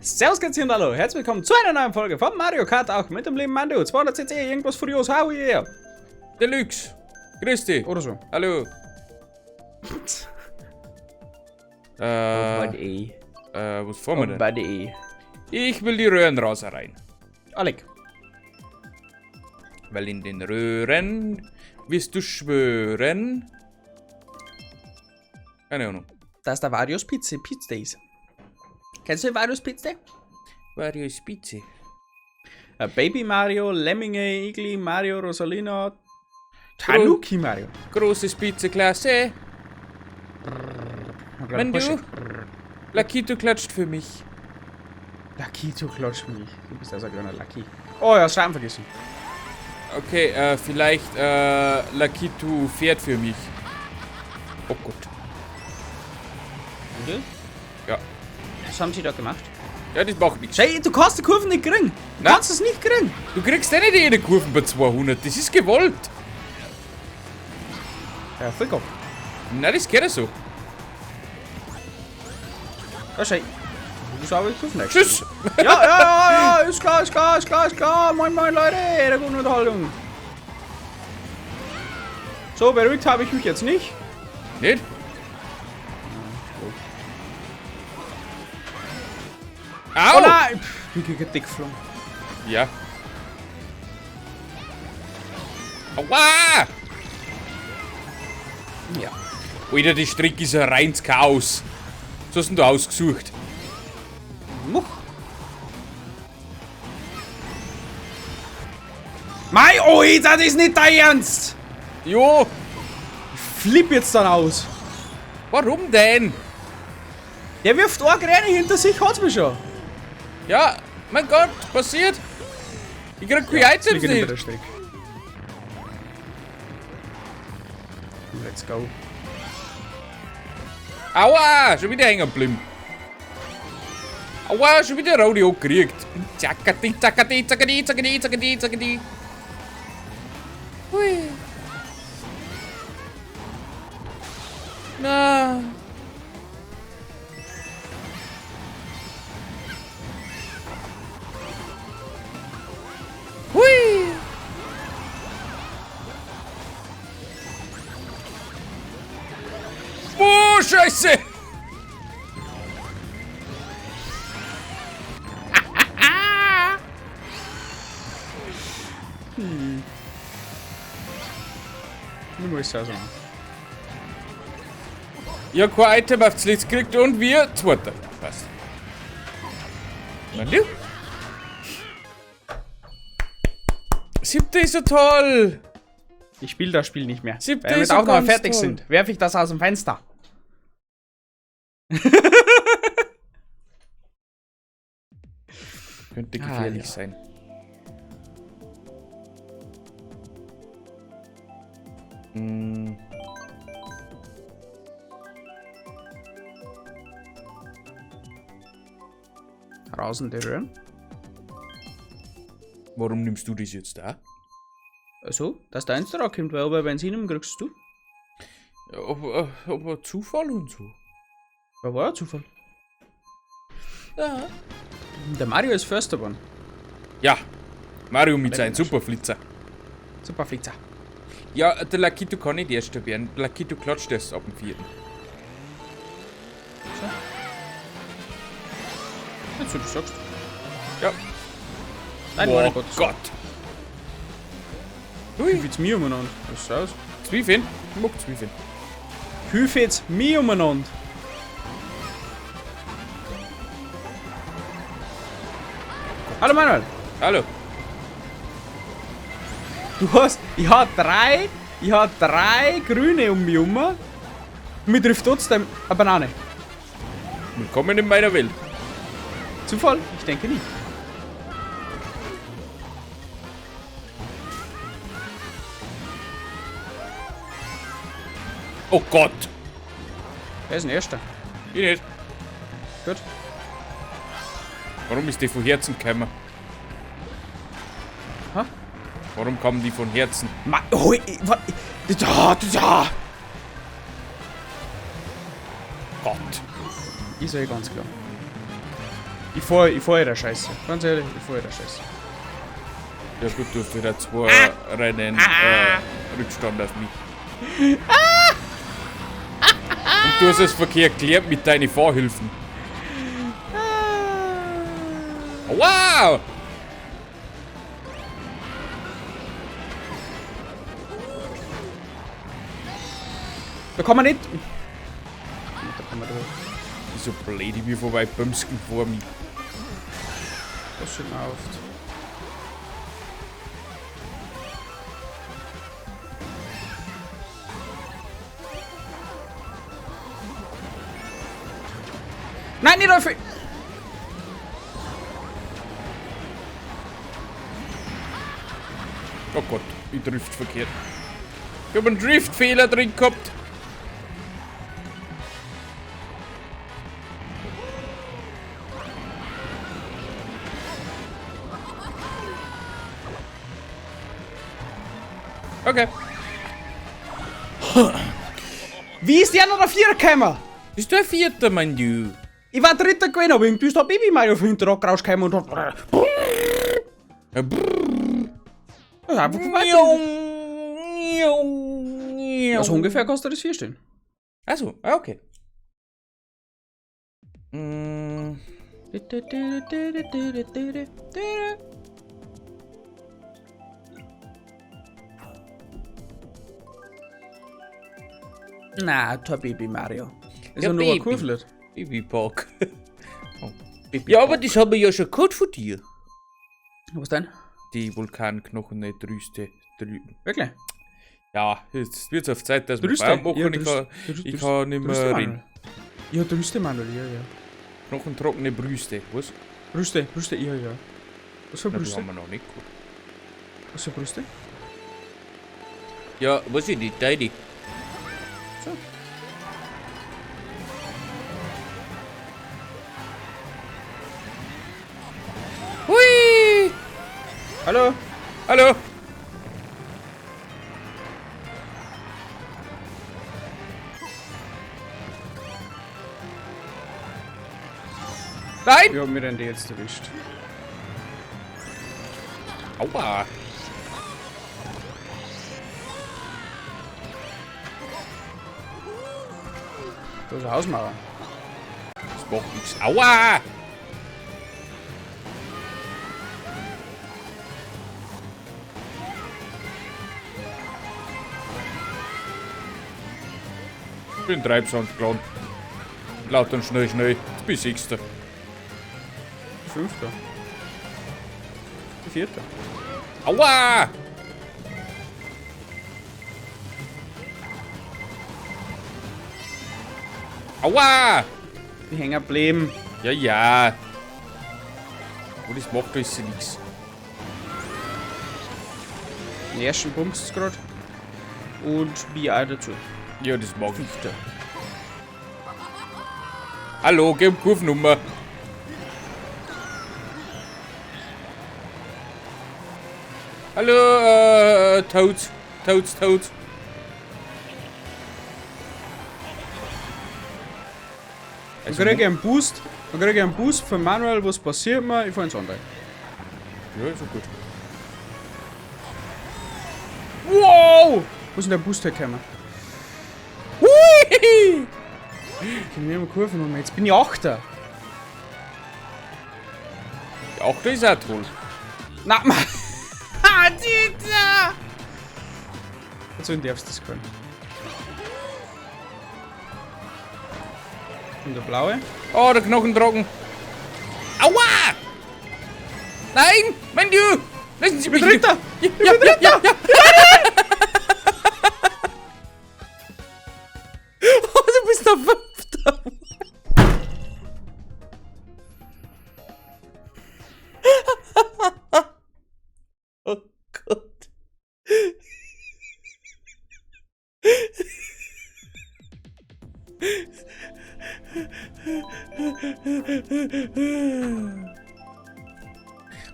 Servus, Katzi und hallo, herzlich willkommen zu einer neuen Folge von Mario Kart, auch mit dem lieben Mando, 200cc, irgendwas furios, how yeah! Deluxe. Grüß dich. Oder so. Hallo. Oh Mann, ey. Was fahren wir Oh denn? Mann, ey. Ich will die Röhrenraser rein. Alec. Weil in den Röhren wirst du schwören. Keine Ahnung. Das ist der Varios Pizza, Pizza Days. Kennst du den Varios Pizza Day? Varios Pizza. Baby Mario, Lemminge, Igli, Mario, Rosalina, Tanuki Mario. Großes Pizza-Klasse. Wenn du. Lakito klatscht für mich. Lakito klatscht mich. Du bist also ein kleiner Lucky. Oh ja, Schreiben vergessen. Okay, vielleicht Lakito fährt für mich. Oh Gott. Okay. Ja. Was haben sie da gemacht? Ja, das macht nichts. Schau, du kannst die Kurven nicht kriegen. Du Nein. kannst es nicht kriegen. Du kriegst eh nicht jede Kurven bei 200. Das ist gewollt. Ja, voll geil. Nein, das geht ja so. Ja, schau. Du bist aber die Kurven nicht. Tschüss. Ja, ja, ja, ja, ist klar, ist klar, ist klar, ist klar. Moin, moin, Leute, der guten Unterhaltung. So, beruhigt habe ich mich jetzt nicht. Nicht? Au! Oh nein! Pff, bin gegen dick geflogen. Ja. Aua! Ja. Alter, die Strecke ist ein reines Chaos. Was hast denn du ausgesucht? Much. Mei, Alter, das ist nicht dein Ernst! Jo! Ich flipp jetzt dann aus. Warum denn? Der wirft eine Gräne hinter sich, hat's mich schon. Ja, mein Gott, passiert. Ich krieg keine Items liegt nicht bei nicht. der Strecke. Let's go. Aua, schon wieder hängen geblieben. Aua, schon wieder Rodi angekriegt. Zackati, zackati, zackati, zackati, zackati, zackati. Hui. Na. Hui. Oh, Scheiße! Ich muss es machen. Ich hab kein Item aufs Netz gekriegt und wir Zweiter. Passt. Na du? Siebter ist so toll! Ich spiele das Spiel nicht mehr. Siebter Wenn wir ist mit so Aufnahme ganz fertig toll. sind, werfe ich das aus dem Fenster. Könnte Ah, gefährlich ja. sein. Hm. Rasende Röhren. Warum nimmst du das jetzt da? So, dass der Einser kommt, weil bei Benzin kriegst du. Ja, ob Zufall und so. Ja, war ja Zufall. Ja. Der Mario ist First geworden. Ja. Mario mit seinem Superflitzer. Superflitzer. Ja, der Lakito kann nicht Erster werden. Der Lakito klatscht erst ab dem vierten. So. Jetzt, du sagst. Ja. Nein, oh mein Gott. Gott. Hui. Hilfet's mir umeinander. Was ist das? Zwiefeln? Ich mag Zwiefeln. Hilfet's mir umeinander. Hallo Manuel. Hallo. Du hast. Ich hab drei. Ich hab drei Grüne um mich herum. Und mir trifft trotzdem eine Banane. Willkommen in meiner Welt. Zufall? Ich denke nicht. Oh Gott. Wer ist denn Erster? Ich nicht. Gut. Warum ist die von Herzen gekommen? Ha? Warum kamen die von Herzen? Ma oh, ich, wa, da, da. Gott. Ist ja ganz klar. Ich fahr, ich fahr der Scheiße. Ganz ehrlich, ich fahr der Scheiße. Ja gut, du hast wieder zwei Rennen Rückstand auf mich. Und du hast es verkehrt gelernt mit deinen Fahrhilfen. Wow! Da kann man nicht. Da kann man durch. So blöd, ich bin vorbei Bömsken vor mir. Das schön auf. Nein, nicht auf! Oh Gott, ich drift verkehrt. Ich hab einen Driftfehler drin gehabt. Okay. Wie ist der noch der Vierer gekommen? Bist du ein Vierter, mein Du? Ich war Dritter gewesen, aber irgendwie ist da Baby Mario von hinten rausgekommen und hat. Ja, brrr. Das ist einfach vorbei. Also ungefähr kostet das vier stehen. Achso, ah, okay. Mm, Na, der Baby Mario. Ist Ja, ja, nur ein Baby. Kurvlet. Babypark. Oh. Baby Ja, aber das haben wir ja schon gehört von dir. Was denn? Die Vulkanknochen, Drüste. Drü Wirklich? Ja, jetzt wird's auf Zeit, dass wir Drüste. Feierabend machen. Ja, Ich kann, ich kann nicht Drüste, mehr reden. Manuel. Ja, Drüste Manuel, ja, ja. Knochentrockene Brüste, was? Brüste, Brüste, ja, ja. Was für Na, die Brüste? haben wir noch nicht gehabt. Was für Brüste? Ja, was ich nicht, deine. So. Hui! Hallo? Hallo! Nein! Ich hab mir den jetzt erwischt. Aua! Da ist eine Hausmauer. Das macht nichts. Aua! Ich bin Treibsand geladen. Laut und schnell, schnell. Jetzt bin ich Sechster. Fünfter. Vierter. Aua! Aua! Die hängen geblieben. Ja, ja. Und das macht alles nichts. Den ersten pumpst grad. Und Bier auch dazu. Ja, das mag ich. Fünfter. Hallo, gib Kurvennummer. Hallo, Toads. Toads, Toads. Dann krieg ich einen Boost. Dann krieg ich einen Boost von Manuel. Was passiert mir? Ich fahr ins andere. Ja, ist so gut. Wow! Wo ist denn der Boost hergekommen? Hui! Ich kann mir immer Kurvennummer. Jetzt bin ich Achter. Die Achter ist auch toll. Na, ma. Ah, Dieter! Also, darfst du das können. Und der blaue? Oh, der Knochen trocken. Aua! Nein! Mein Du! Lassen Sie mich Dritter! Ja, ja, ja, ja, ja. Oh, du bist der Fünfter. Oh Gott.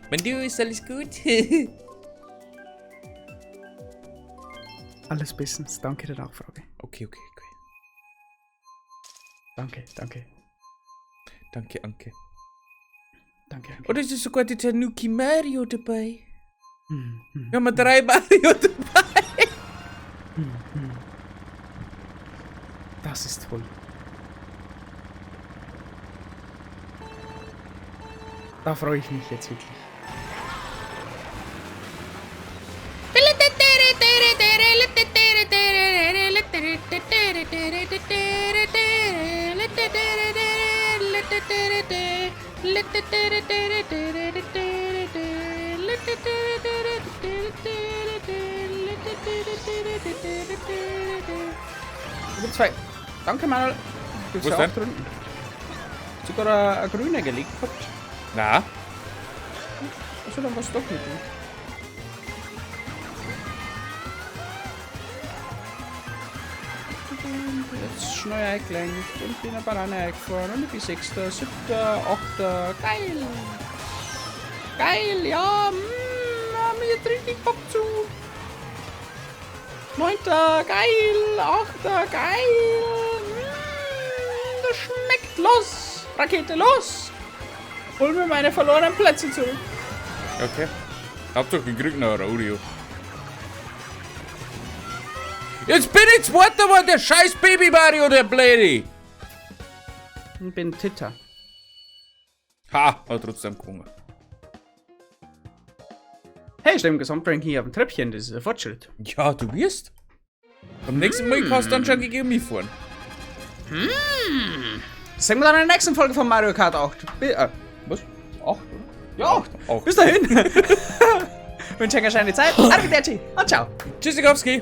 Mein Du, ist alles gut? Alles bestens. Danke der Nachfrage. Okay, okay, okay. Danke, danke. Danke, Anke. Danke. Und es ist sogar der Tanuki Mario dabei. Wir haben drei Mario dabei. Das ist toll. Da freue ich mich jetzt wirklich. Da gibt's zwei. Danke, Manuel. Gibt's Wo ja ist auch denn? drunten. Sogar eine grüne gelegt gehabt. Na, Achso, dann war's doch nicht. Du. Jetzt schnell eingelenkt und bin eine Banane eingefahren und ich bin 6., 7., 8. Geil! Geil, ja! Mir jetzt richtig Bock zu! 9. Geil! 8. Geil! Das schmeckt! Los! Rakete, los! Hol mir meine verlorenen Plätze zurück! Okay. Hauptsache, ich krieg noch ein Audio. Jetzt bin ich Zweiter geworden, der scheiß Baby Mario, der Blöde! Ich bin Titter. Ha, hat trotzdem gewonnen. Hey, ich stehe im Gesamtranking auf dem Treppchen, das ist ein Fortschritt. Ja, du wirst. Beim nächsten Mal kannst du dann schon gegen mich fahren. Das sehen wir dann in der nächsten Folge von Mario Kart 8. Was? 8, oder? Ja, 8. 8. Bis dahin. Wünsche euch eine schöne Zeit. Arrivederci und ciao. Tschüssikowski.